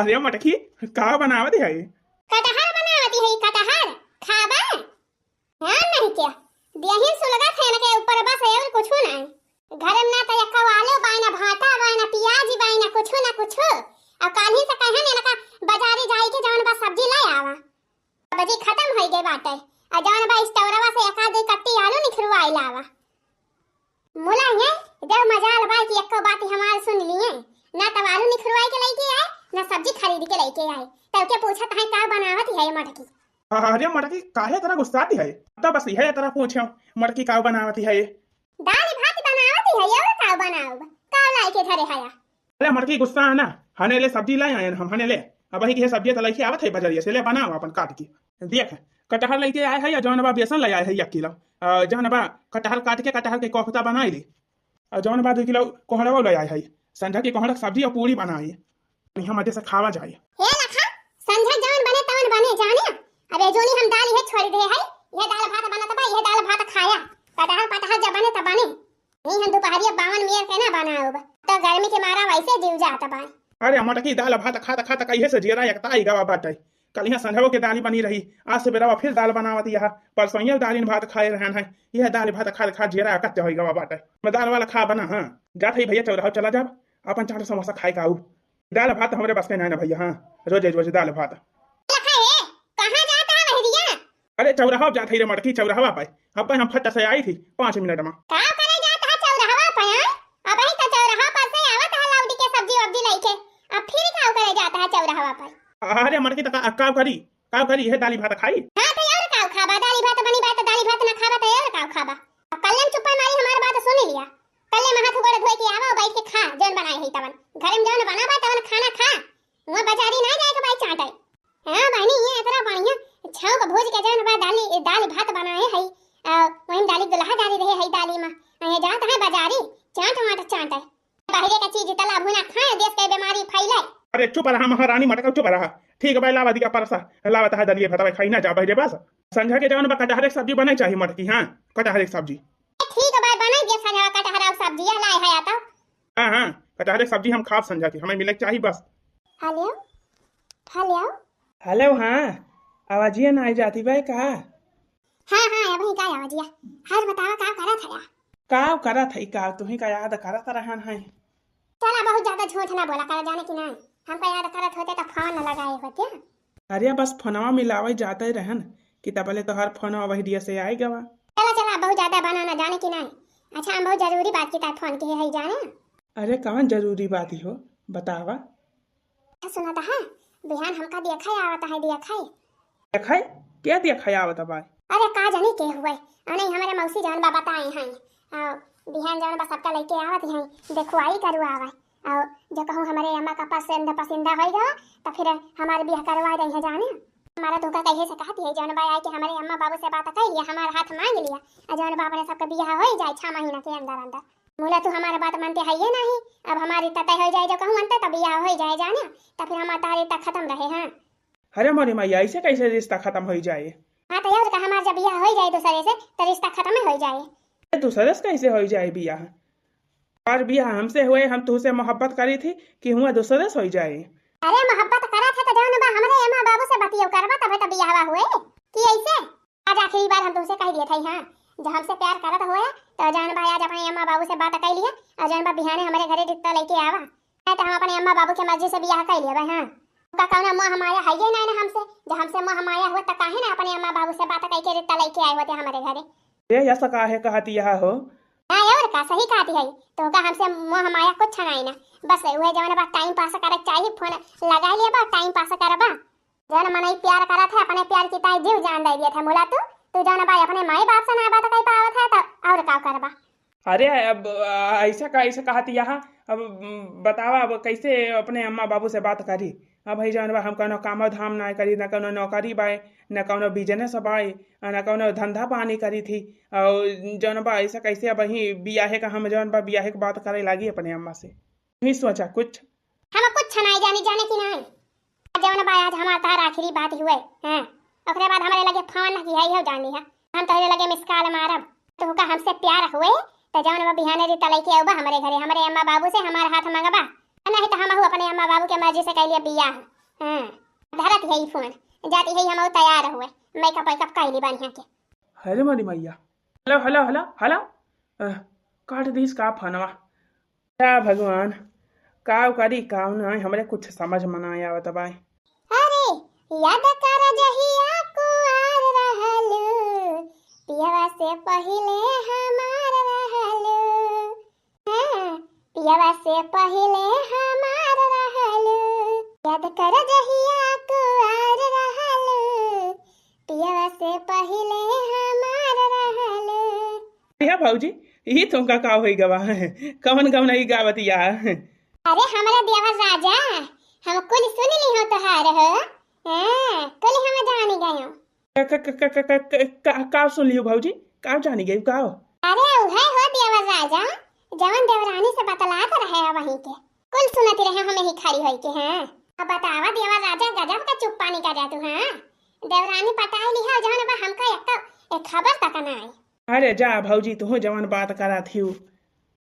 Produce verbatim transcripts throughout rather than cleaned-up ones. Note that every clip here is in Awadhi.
अरे मटकी, का बनावत है? कटहर बनावत है, कटहर। खाबा? हाँ, नहीं क्या? देहिन सुलगत है इनके ऊपर बस, और कुछ नहीं। घर में ना तो एक्को आलू बाय, ना भाटा बाय, ना पियाज बाय, ना कुछ, ना कुछ। और काल्हि से कहन इनका बाजारी जाई के जौन बा सब्जी ले आवा। सब्जी खत्म होई गई बाटे। और जौन बा स्टोरवा से एक आध दुई कट्टी आलू निखरवाई लावा। मुला है, जब मजाल बा कि एक्को बात हमार सुन लिए, ना तब आलू निखरवाई के लेके आए, ना सब्जी खरीद के लेके आए। तब के पूछत है का बनावत है मटकी? अरे मटकी, काहे इतना गुस्साती है? तब बस यह इतना पूछो, मटकी का बनावत है? दाल भात बनावत है, और का बनाउब? का लाई के धरे हया? अरे मटकी गुस्सा है ना, हने ले सब्जी लाए आए हम, हने ले। अब वही के सब्जी तो लेके आवत है बजरिया से, ले बनाओ अपन काट के। देख, कटहर लेके आए है या जौन बा बेसन ले आए है एक किलो। अ, जौन बा कटहर काट के कटहर के कोफ्ता बनाई ले। अ, जौन बा दो किलो कोहड़वा ले आए है। संझा के कोहड़ा के सब्जी और पूरी बनाई। बढ़िया मजे से खावा जाए। हे लखा, संझा जवन बने तवन बने जाने। अब ए जोनी हम दाल इहे छोड़ दे है, इहे दाल भात बनत बा, इहे दाल भात खाया। कटहर पटहर जब बने तब बने। नहीं हम दोपहरिया बावन मियर के ना बनाउब, तो गर्मी के मारा वैसे जीव जात बा। अरे मटकी, दाल भात खात खात कहिए से जियरा एकता आई गवा बाटे। कल यहाँ संझवो के दाली बनी रही, आज सुबेरवा फिर दाल बनावत यह, परसों ये दालिन भात खाए रहन है, यह दाल भात खात खात जियरा एकता होई गवा बाटे। मैं दाल वाला खा बना, हाँ, जात है भैया चौराहा चला जाब, अपन चाट समोसा खाए का आउब। दाल भात हमरे बस के नाय ना भैया, हाँ, रोज रोज दाल भात। लखा हे, कहाँ जात है बहरिया? अरे चौराहा जात है रे मटकी, चौराहा पे। अब हम फट से आई थी, पाँच मिनट में। का करे जात है चौराहा पे, हाँ? अब ही तो चौराहा पर से आवत है लौटी के सब्जी वब्जी लेके। अब फिर का करे जात है चौराहा पर? अरे मटकी, तो का, का करी? का करी? यह दाली भात खाई? हाँ, तो और का खाबा? दाली भात बनी बा, तो दाली भात ना खाबा, तो और का खाबा? अब कल्ले में चुप्पा मारी हमार बात सुन लिया। कल्ले में हाथ गोड़ धोए के आवा, बैठ के खा, जौन बनाए है तवन। घर में जौन बना बा, तवन खाना खा। वहाँ बाजारी ना जाए के भाई चाटे। हाँ बहनी, ये इतना बढ़िया छौंक भूज के जौन बा दाली, दाली भात बनाए है, आ, वही में दाली दुल्हा डाली रहे है दाली में। आ, ये जात है बाजारी, चाट वाट चाटे। बाहरे का चीज तला भुना खाए, देश के बीमारी फैले। अरे चुप रहा महारानी मटका, चुप रहा। ठीक बा, लावा दिया परसा, लावा तहा दलिए भतवा खाई ना जा बहरे बस। संझा के जौन बा कटहरे के सब्जी बने चाही मटकी, हाँ, कटहरे के सब्जी। ठीक बा, बनाई दे संझा कटहरा के सब्जी, या लाए है या तो। हाँ, हाँ, कटहरे के सब्जी हम खाब संझा के, हमें मिले के चाही बस। हेलो, हेलो। हेलो, हाँ, आवाजिया ना आई जाती बा का? हाँ, हाँ, अबही का आवाजिया। हर बतावा का करत है? का करत है का, तुही का याद करत रहन है। चला, बहुत ज्यादा झूठ ना बोला कर, जाने कि नहीं? हमका याद करत होते तो फोन न लगाए होते। अरे बस फोनवा मिलावे जाते रहन कि तबले तोहार फोनवा वही दिया से आए गवा। चला, चला, बहुत ज्यादा बना ना, जाने कि नहीं? अच्छा, हम बहुत जरूरी बात की तार फोन किहे है जाने। अरे कवन जरूरी बात ही हो, बतावा। अच्छा, सुना तो है, बिहान हमका देखा आवत है, देखा। देखा? क्या देखा आवत है भाई? अरे का जानी के हुए, अने हमरे मौसी जौन बा बताए हैं। आ, बिहान जौन बा सबका लेके आवत हैं, देखवाई करवावे। और जो कहूँ हमरे अम्मा का पसंद पसंदा होई गवा, तो फिर हमारे बियाह करवा दे है जाने। हमारा धोखा कहिए से कहती है, जौन बा आई के हमरे अम्मा बाबू से बात कर लिया, हमारा हाथ मांग लिया, और जौन बा अपने सबका बियाह होई जाए छह महीना के अंदर अंदर। मुला तू हमारा बात मानते है ये नहीं, अब हमारी तय हो जाए, जो कहूँ अंत तब बियाह हो जाए जाने, तब फिर हमारा तार रिश्ता खत्म रहे। हाँ। अरे मोरी माई, ऐसे कैसे रिश्ता खत्म हो जाए? हाँ, तो और का, हमार जब बियाह हो जाए दूसरे से, तो रिश्ता खत्म हो जाए। ए, दूसरे से कैसे हो जाए बियाह? और बियाह हमसे हुए, हम तुझसे मोहब्बत करी थी कि हुआ दूसरे से हो जाए? अरे मोहब्बत करा था तो जौन बा हमरे अम्मा बाबू से बतियो करबा, तबे तो बियाहवा हुए। कि ऐसे? आज आखिरी बार हम तुमसे कह दिए थे, हाँ, जो हमसे प्यार करत होए, तो जौन बा आज अपने अम्मा बाबू से बात कर लिया, और जौन बा बिहाने हमारे घरे रिश्ता लेके आवा, नहीं तो हम अपने अम्मा बाबू के मर्जी से बियाह कर लिया, हाँ। का कौनो मोह माया है ये नहीं ना हमसे, जो हमसे मोह माया हुआ तो काहे ना अपने अम्मा बाबू से बात करके रिश्ता लेके आए होते हमारे घरे। ए, ऐसा काहे कहती यह हो? हाँ, और का, सही कहती है, तो का हमसे मोह माया कुछ नहीं ना, बस वह जौन बा टाइम पास करे के चाहिए, फोन लगा लिया बा, टाइम पास करबा। जौन मनई प्यार करत है, अपने प्यार की ताई जीव जान दे दिया था। मुला तू, तू जौन बा अपने माई बाप से ना बात कर पावत है, तो और का करबा? अरे, अब, आ, ऐसा का, ऐसा कहती यहाँ, अब, उम, बतावा, अब कैसे अपने अम्मा बाबू से बात करी? अब है जौन बा, हम कौनो कामो धाम ना करी, ना कौनो नौकरी बाय, ना कौनो बिजनेस बाय, आ ना कौनो धंधा पानी करी थी। और जौन बा, ऐसा कैसे अब ही बियाहे का, हम जौन बा, बियाहे के बात करे लागी अपने अम्मा से? ही सोचा कुछ। हम कुछ नहीं जानी, जाने कि नहीं। जौन बा आज हमार तार आखिरी बात हुए, हाँ। ओकरे बाद हमरे लगे फोन ना किया, इहो जानी है। हम तोहरे लगे मिस कॉल मारब। तोहका हमसे प्यार हुए, तो जौन बा बिहाने रिश्ता लेके आउबा हमरे घरे, हमरे अम्मा बाबू से हमार हाथ मंगबा। नहीं तो हमहू अपने अम्मा बाबू के मर्जी से कइ लिया बियाह। हाँ, धरत है ई फोन, जाती है हमहू तैयार हुए, मेकअप वेकअप कइ ली बढ़िया के। अरे मोरी मैया, हेलो हेलो हेलो हेलो, अह, काट दीस का फोनवा। का भगवान, काव करी काव ना, हमरे कुछ समझ में ना आवत बाय। अरे, याद कर जहिया कुआर रहलू, पियवा से पहिले हमार रहलू। हाँ, पियवा से पहिले हमार रहलू, याद कर जहिया कुआर रहलू, पियवा से पहिले हमार रहलू। अरे भौजी, ई तुमका का होई गवा? कवन गवनई गावत या? अरे हमरे देवर राजा, हम कुल सुन ली हो तोहार हो। हाँ, कुल हम जानी गयो। का, का, का, का, का, का, का, का सुन लियो भौजी? का जानी गई का? अरे उहे हो देवर राजा, जवन देवरानी से बतलात रहे वहीं के। कुल सुनत रहे हम ही खड़ी होई के, हाँ। अब बतावा देवर राजा, गजब का चुप्पा निकाल जा तू, हाँ। देवरानी पटाई लिहा जवन बा, हमका एक, एक खबर तक ना आई। अरे जा भौजी, तुहू जवन बात करत हिउ,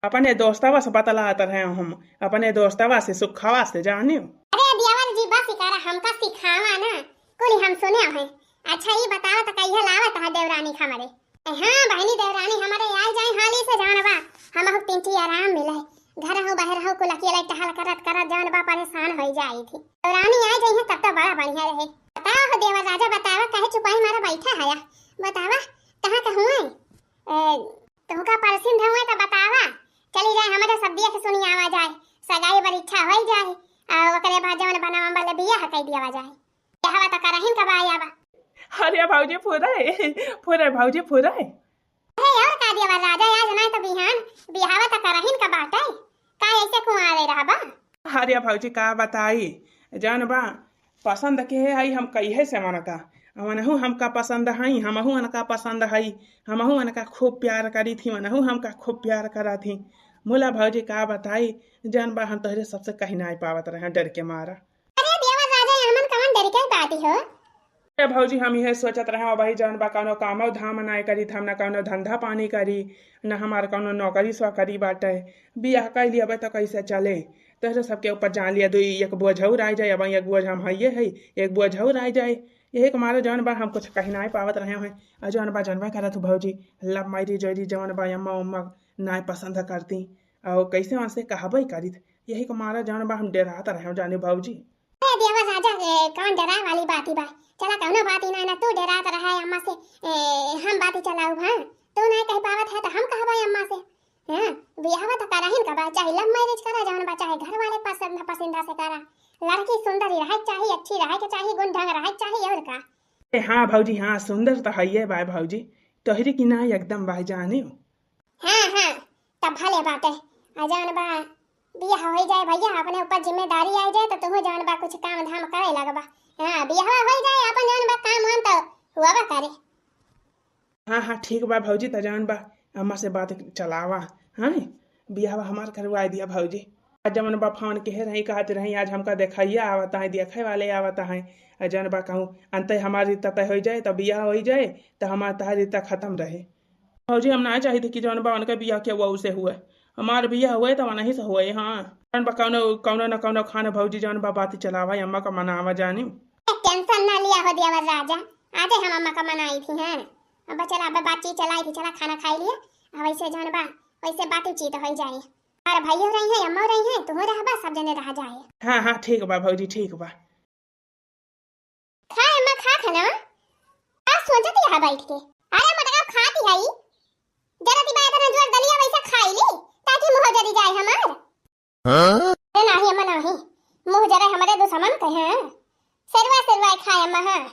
अपने दोस्तवा से बतलात रहे हम, अपने दोस्तवा से, सुखवा से जानियो। अरे देवर जी, बस करा, हमका सिखावा ना, कुल हम सुने हैं। अच्छा ई बतावा त कहिया लावत है देवरानी हमरे? हाँ बहिनी, देवरानी हमरे आ जाए हाली से, जानबा, हमहू तीन ठी आराम मिले, घर हूँ बाहर हूँ कुल अकेले टहल करत करत जानबा परेशान हो जाई थी। देवरानी आ जाई है तब तो बड़ा बढ़िया रहे। बतावा हो देवर राजा, बतावा काहे चुपाई मारा बैठा हया, बतावा कहाँ का हुए? ए, तुहका परसिन धउए त बतावा, चली जाए हमरे सब देख सुनी आवा जाए, सगाई बर इच्छा होई जाए, आ ओकरे बाद जवन बा नवंबर ले बियाह कई दियावा जाए। बियाहवा त करहिन का बा आवा। अरे भौजी फुरे, फुरे भौजी फुरे। अरे और का देवर राजा, आज नाहीं त बिहान बियाहवा त करहिन का बाटे, का ऐसे कुंवारे रहबा? अरे भौजी का बताई, जवन बा पसंद के हई, हम कहिए से मनका, वनहू हमका पसंद हई, हमहू उनका पसंद हई, हमहू उनका खूब प्यार करी थी, वनहू हमका खूब प्यार करा थी। मुला भौजी का बताई, जवन बा हम तोहरे सबसे कही नाई पावत रहे डर के मारा। अरे देवर राजा, हमन कवन डर के बात हो? ए भौजी, हम इहे सोचत रहे भाई, जवन बा कौनो कामो धाम नाई करी थी, हम ना कौनो धंधा पानी करी, ना हमार कौनो नौकरी सोकरी बाटे, बियाह कई लियबे त कैसे चले? तोहरे सबके ऊपर जान लिया, दुई एक बोझ और आ जाए, अब एक बोझ हम हइये है, एक बोझ और आ जाए। यही के मारे जवन बा हम कुछ कही नाई पावत रहे हैं। आ जवन बा जनबे करत हो भौजी, love marriage वैरिज जवन बा अम्मा उम्मा नाई पसंद करती, और कैसे वहाँ से कहबे करित, यही के मारे जवन बा हम डेरात रहे हैं जाने भौजी। ए देवर राजा, ए, कौन डराए वाली बात ही बा? चला कौनो बात ही ना, ना तू डेरात रहा है अम्मा से, ए, हम बात ही चलाऊ, हाँ? तू नाई कह पावत है तो हम कहबे अम्मा से। हाँ, बियाहवा त करहिन का बा, चाहे love marriage करा, जवन बा, चाहे घर वाले पसंद पसंदा से करा। लड़की सुंदर ही रहे के चाही, अच्छी रहे के चाही, गुण ढंग रहे के चाही, और का? ए, हाँ भौजी, हाँ, सुंदर त हइये बा भौजी, तोहरी की ना एकदम बा जानियो। हाँ, हाँ, तब भले बाटे। आ जवन बा, बियाह होई जाए भैया, अपने ऊपर जिम्मेदारी आई जाए, तो तुहू जवन बा कुछ काम धाम करे लगबा। हाँ, बियाहवा होई जाए, अपन जवन बा काम वाम तो हुआ बा करे। हाँ, हाँ, ठीक बा भौजी, त जवन बा अम्मा से बात चलावा, हाँ, बियाहवा हमार करवाए दिया भौजी। आ जवन बा फोन के रही, कहत रही, आज हमका देखइया आवत है, देखे वाले आवत है। आ जवन बा कहूँ अंते हमार रिश्ता तय होई जाए, त बियाह होई जाए, त हमार तहार रिश्ता खत्म रहे। भौजी, हम ना चाहित कि जवन बा उनके बियाह के वहू से हुए, हमार बियाह हुए त वनही से हुए। हाँ, जवन बा कौनो, कौनो न कौनो खान भौजी जवन बा बात चलावा, अम्मा का मनावा जानी। टेंशन ना लिया हो देवर राजा, आजे हम अम्मा का मनाई थी हैं। अब चला, अब बातचीत चलाई थी, चला खाना खाई लिए, आ वैसे जवन बा वैसे बातचीत होई जाए। और भैया रही है, अम्मा रही है, तुहू रहबा, सब जने रह जाए। हाँ, हाँ, ठीक बा भौजी, ठीक बा। खा अम्मा, खा खाना। का सोचत यहाँ बैठ के? अरे मटका खाती है, जरा ती बात ना जोर दलिया वैसे खाई ली, ताकि मुँह जरी जाए हमार। हाँ? अरे नाही अम्मा नाही, मुँह जरा हमारे दुश्मन के हैं। सेरवा सेरवा खाए अम्मा, हाँ।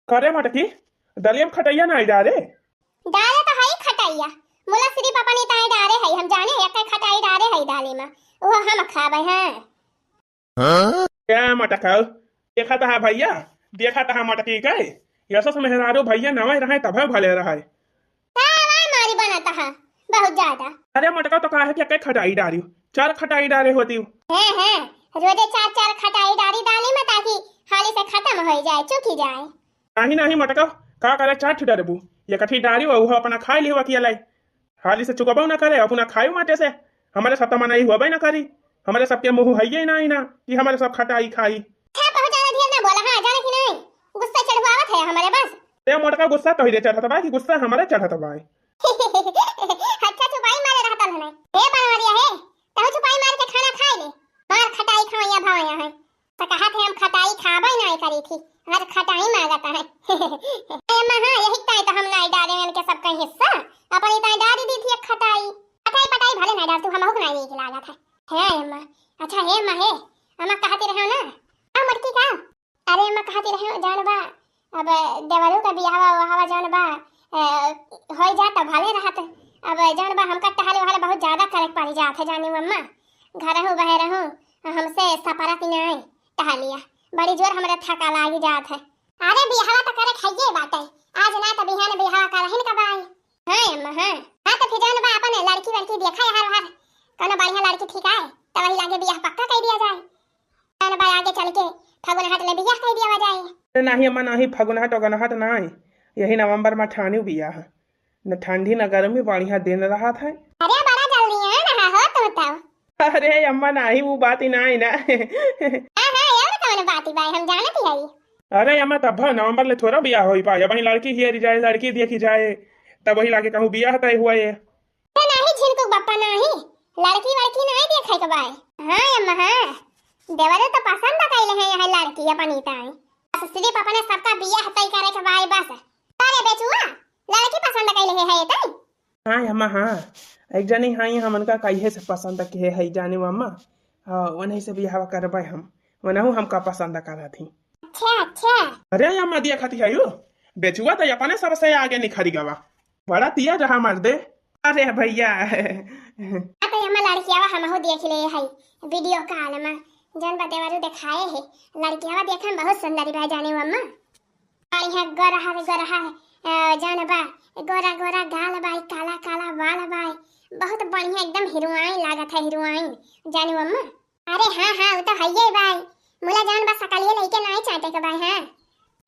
करे मटकी, दलिया में खटैया ना डारे? डारे तो है खटैया, मुला सिर्फ अपनी ताई डारे है, हम जाने एक खटाई डारे है दाली में, वो हम खाबे हैं। हाँ? क्या मटकाऊ? देखा तहा भैया, देखा तहा मटकी के। यशस मेहरारू भैया नवे रहे तभे भले रहे। का आवाज मारी बनत हा? बहुत ज्यादा। अरे मटका तो काहे के कई खटाई डारी? चार खटाई डारे होती। हैं, हैं, रोजे चार चार खटाई डारी दाली में ताकि हाली से खत्म हो जाए, चुकी जाए। नहीं, नहीं मटका, का करे चार ठी डरबू? ये कठी डारी वो अपना खाई लियो अकेले। हाली से चुकबो ना करे, अपना खाई माटे से। हमारे साथ मनाई हुआ ना करी। हमरे सबके मुँह हइये नाहीं ना कि हमरे सब खटाई खाई। अच्छा, बहुत ज्यादा ढेर ना बोला, हाँ, जाने कि नाहीं? गुस्सा चढ़वावत है हमरे बस। ए मोटका, गुस्सा तोहिरे चढ़त बा कि गुस्सा हमरे चढ़त बा? अच्छा, छुपाई मारे रहत हने। हे बनवरिया हे, तहु छुपाई मार के खाना खाए ले। मार खटाई खवैया भवैया है। त कहत है हम खटाई खाबे नाहीं करी थी, आज खटाई मांगत है। ए अम्मा, हाँ, यही ताई तो हम नाहीं डारे इनके सबका हिस्सा, अपनी ताई डारी दी थी एक खटाई। खटाई पटाई भले नाहीं डार तू, हमहू के नाहीं नीक लागत है। हे अम्मा, अच्छा हे अम्मा हे, अम्मा कहती रहो ना, आ मटकी का? अरे अम्मा कहती रहे, जौन बा, अब देवरू का बियाहवा उहावा जौन बा, अ, होई जात भले रहत। अब जौन बा हमका टहले वहले बहुत ज्यादा करे के पड़ी जात है, जानी अम्मा। घरहू बहरहू हमसे सपरत नाई टहलिया, बड़ी जोर हमरा थका लागी जात है। अरे बियाहवा तो करे खाइए बाटे, आज ना तो बिहान बियाहवा करहिन का बाई। हाँ अम्मा, हाँ। हाँ तो फिर जौन बा अपन लड़की वड़की देखा यार वार, कोनो बढ़िया लड़की ठीक आए तो वही लागे बियाह पक्का कर दिया जाए। जौन बा आगे चल के फगुनहट ले बियाह कर दिया जाए। अरे नाहीं अम्मा, नाहीं, फगुनहट ओगुनहट नाहीं, यही नवंबर में ठानी बियाह। न ठंडी न गर्मी, बढ़िया दिन रहत है। अरे बड़ा जल्दी है ना हो तुम तो। अरे अम्मा नाहीं, वो बात ही नाहीं ना। हाँ हाँ, और कौन बात ही बाई, हम जानत ही हई। अरे अम्मा तब नवंबर ले थोड़ा बियाह होई पाए, वही लड़की हियरी जाए, लड़की देखी जाए, तब वही लागे कहूँ बियाह तय हुआ ये। ते नाहीं झिनकू बप्पा नाहीं, लड़की वड़की नाहीं देखे के बाय। हाँ अम्मा हाँ, देवरे तो पसंद कैले हैं यह लड़की अपनी ताई। बस सिर्फ अपने सबका बियाह तय करे के बाय बस। अरे बेचुआ, लड़की पसंद कैले है तई? हाँ अम्मा हाँ, एक जनी हाँ हमन का कहिए से पसंद के है जाने अम्मा। हाँ, उन्हीं से बियाह करबे हम, वनहु हमका पसंद करत ही। अच्छा अच्छा। अरे अम्मा दिया खाती है यू, बेचुआ तो अपने सबसे आगे निखरी गवा। बड़ा तिया रहा मर्दे। अरे भैया। आ तो अम्मा लड़कियावा हमहू देख ले है वीडियो कॉल में, जौन बा देवरू देखाए है। लड़कियावा देखे में बहुत सुंदर बा जाने अम्मा। बढ़िया गोरहा रे गोरहा, अ, जौन बा गोरा गोरा गाल बा, काला काला बाल बा, बहुत बढ़िया एकदम हीरोइन लागत है, हीरोइन जाने अम्मा। अरे हाँ हाँ, वो तो हइये बाय। मुला जौन बा सकलिए लइके नाई चाटे के बाय, हाँ।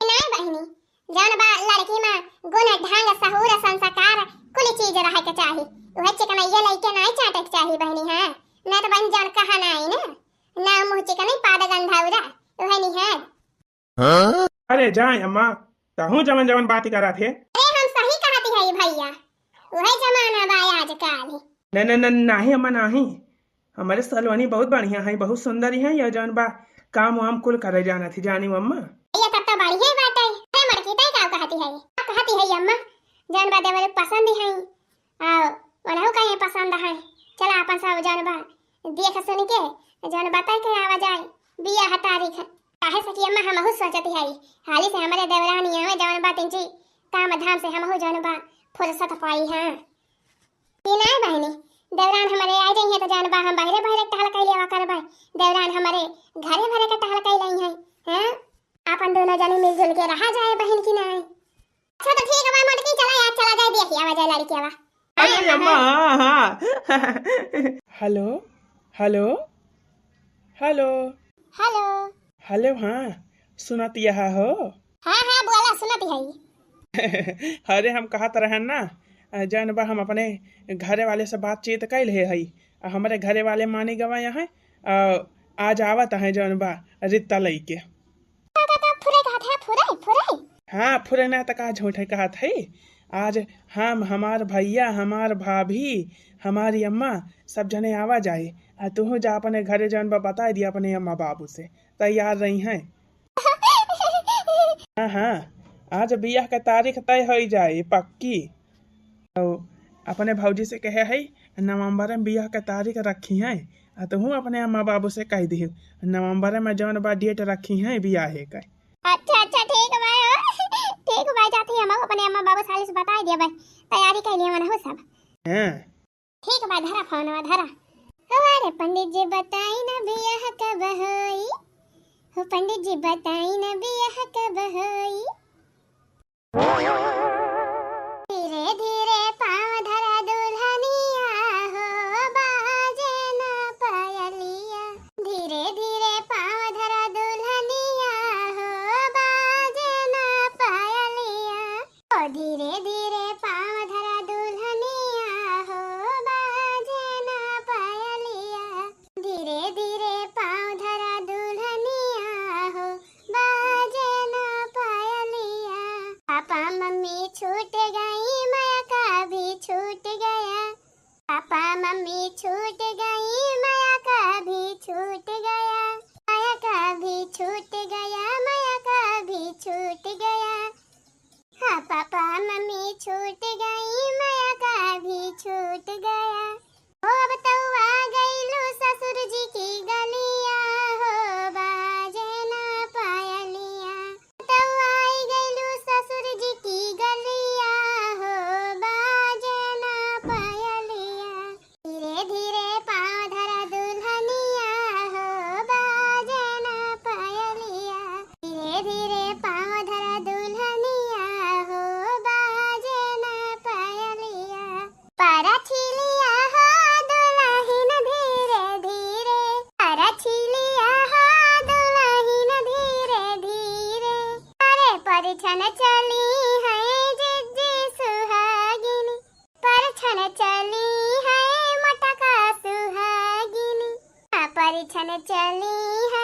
नाई बहिनी, जौन बा लड़की में गुण, ढंग, सहूर, संस्कार, कुल चीज रहे के चाही। उहे चिकनइया लइके नाई चाटे के चाही बहिनी, हाँ। ना तो बहिनी जौन कहा नाई ना, ना मुँह चिकनई पाद गंधौरा, उहे निहार। अरे जाए अम्मा, तहूँ जवन जवन बात करत है। अरे हम सही कहती है भैया, उहे जमाना बा आजकल। न, न, न, नाहीं अम्मा, नाहीं। हमरे सलोनी बहुत बढ़िया है, बहुत सुंदर है, या जौन बा काम वाम कुल करे जानत ही, जानी अम्मा। ये तब तो बढ़िया बात है। अरे मड़की तय का कहती है? का कहती है अम्मा? जौन बा देवर पसंद है, आ उनहु का ये पसंद है। चला अपन सब जौन बा देख सुन के जौन बा तय के आवा जाए बियाह तारीख। काहे से कि अम्मा हमहू सोचत हई, हाली से हमरे देवरानी आवे जौन बा तिनची काम धाम से हमहू जौन बा फुर्सत पाई, हाँ। कि नाय बहिनी, देवरान हमरे आ जइहे तो जौन बा हम बहरे बहरे टहल कइले आवा करबै। देवरान हमरे घरे भरे के टहल कइले हैं, हैं? आपन दोनों जनी मिलजुल के रहा जाए बहिन की नाय। अच्छा तो ठीक बा मोटकी, चला यार, चला जाए देखी आवा जाए लड़की आवा। अरे अम्मा, हाँ, हाँ। हेलो, हेलो, हेलो। हेलो। हेलो, हाँ, सुनत यहा हो? हाँ, हाँ, बोला, सुनत हई। अरे, हम कहत रहन ना, अ, जौन बा हम अपने घरे वाले से बातचीत कइ लेहे हई, अ, हमरे घरे वाले मानी गवा यहाँ, अ, आज आवत हैं जौन बा रित्ता लइके। का, का, का, फुरे कहत है, फुरे, फुरे? हाँ, फुरे ना त का झूठे कहत है। आज हम, हमार भैया, हमार भाभी, हमारी अम्मा, सब जने आवा जाए। आ तुहू जा अपने घरे जौन बा बताइ दिया अपने अम्मा बाबू से, तैयार रही हैं। हाँ, हाँ, आज बियाह के तारीख तय होइ जाए पक्की। अउ अपने भौजी से कहे है, नवंबर में बियाह के तारीख रखी है। आ तुहू अपने अम्मा बाबू से कहि दिहु, नवंबर में जौन बा डेट रखी है बियाहे के। अच्छा, अच्छा, ठीक बा हो। ठीक बा, जाती हम अपने अम्मा बाबू साली से बताइ दिया भाई, तैयारी कइ लिए मन हो सब। हाँ। ठीक बा, धरा फोनवा, धरा। हमारे पंडित जी बताई ना बियाह कब होई, हो पंडित जी बताई ना बियाह कब होई। धीरे धीरे पाँव धरा दुल्हनिया हो, बाजे ना पायलिया। धीरे धीरे पाँव धरा दुल्हनिया हो, बाजे ना पायलिया। ओ धीरे धीरे पाँव धरा दुल्हनिया हो, बाजे ना पायलिया। धीरे छन चली है जिज्जी सुहागिनी, पर छन चली है मोटका सुहागिनी। हाँ, पर छन चली है